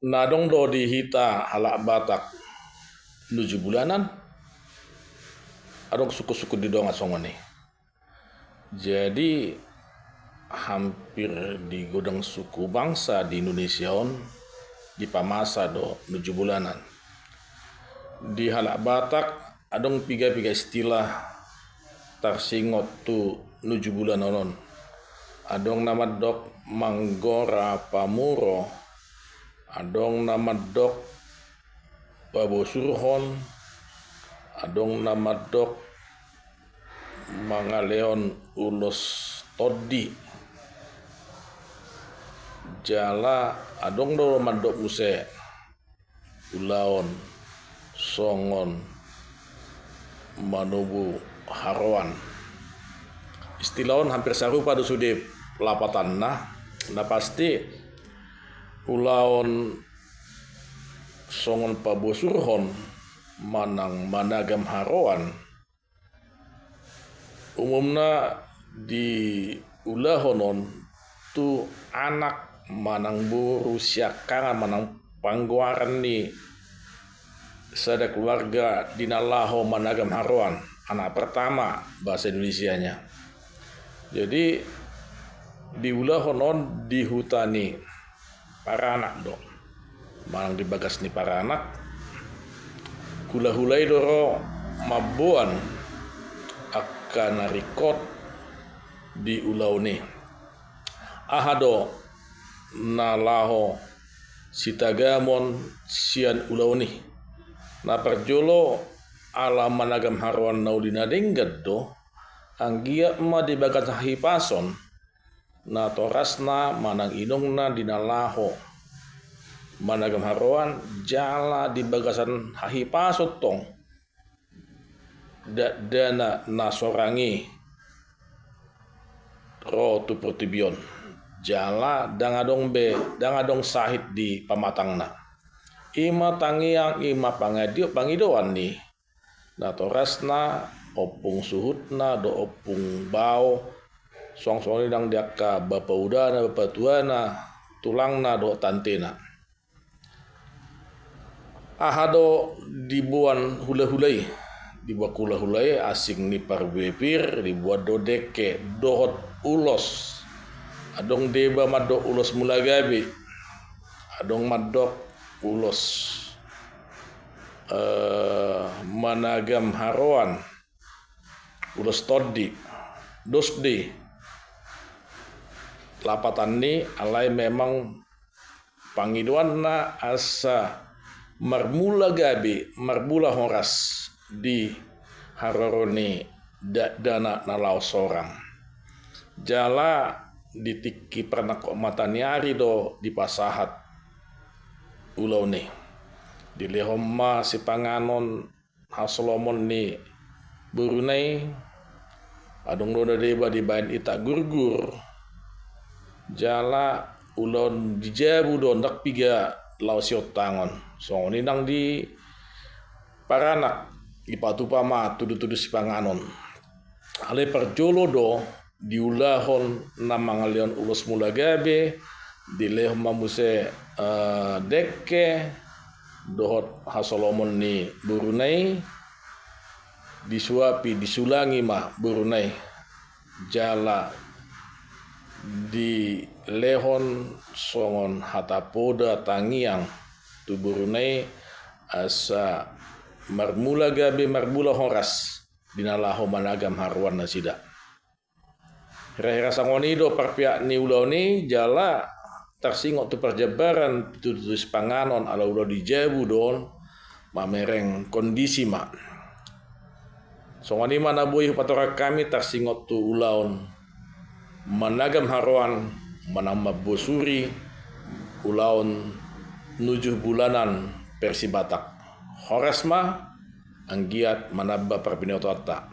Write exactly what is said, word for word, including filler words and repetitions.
Na adong do di hita halak Batak nuju bulanan, adong suku-suku di dongan songon i. Jadi hampir di godang suku bangsa di Indonesia on dipamasa do nuju bulanan. Di halak Batak adong piga-piga istilah tarsingot tu nuju bulanan on. Adong na mandok manggora pamuro, adong na mandok pabosurhon, adong na mandok mangalehon ulos tondi. Jala adong do mandok muse ulaon songon manobu haroan. Istilah on hampir sarupa do sude lapatanna. Na pasti ulaon songon pabosurhon manang managam haroan umumna diulahon on tu anak manang boru siangkangan manang panggoaran ni sada keluarga di na laho managam haroan, anak pertama bahasa Indonesianya. Jadi diulahon on di huta ni paranak do, manang di bagas ni paranak. Hulahula i do ro mamboan angka na ringkot di ulaon i. Aha do na laho sitagamon sian ulaon i? Na parjolo, ala managam haroan na uli na denggan do, anggiat ma di bagas hahipason natorasna manang inongna di na laho managam haroan, jala di bagasan hahipason tong dakdanak na sorang i ro tu portibi on, jala ndang adong be, ndang adong sahit di pamatangna. I ma tangiang, i ma pangido, pangidoan ni natorasna, ompung suhutna dohot ompung bao, suang songon i nang di angka bapa udana, bapa tuana, tulangna dohot tantena. Aha do diboan hulahula i? Diboan hulahula i, asing ni parbue pir, diboan do dengke dohot ulos. Adong deba mandok ulos mula gabe, adong mandok ulos, eh, managam haroan, ulos tondi. Dos do i lapatan ni, alai memang pangidoanna asa marmula gabe, marmula horas di haroro ni dakdanak na laho sorang. Jala di tingki parnangkok mata ni ari do dipasahat ulaon i. Dilehon ma sipanganon hasolomon ni boruna i. Adong do na deba dibaen itak gurgur. Jala ulaon di jabu do, ndang piga laho siontangon. Songon i nang di paranak, dipatupa ma tudutudu sipanganon. Alai parjolo do diulahon na mangalehon ulos mula gabe, dilehon ma muse, eh, dengke dohot hasolomon ni boruna i, disuapi, disulangi ma boruna i, jala dilehon songon hata poda tangiang tu boruna i, asa marmula gabe, marmula horas di na laho managam haroan nasida. Hira-hira songon i do parpeak ni ulaon i, jala tarsingot tu parjambaran tudutudu sipanganon, ala ulaon di jabu do on, mamereng kondisi ma. Songon i ma na boi hupatorang hami tarsingot tu ulaon managam haroan, manang mambosuri ulaon nuju bulanan versi Batak. Horas ma, anggiat manamba parbinotoanta.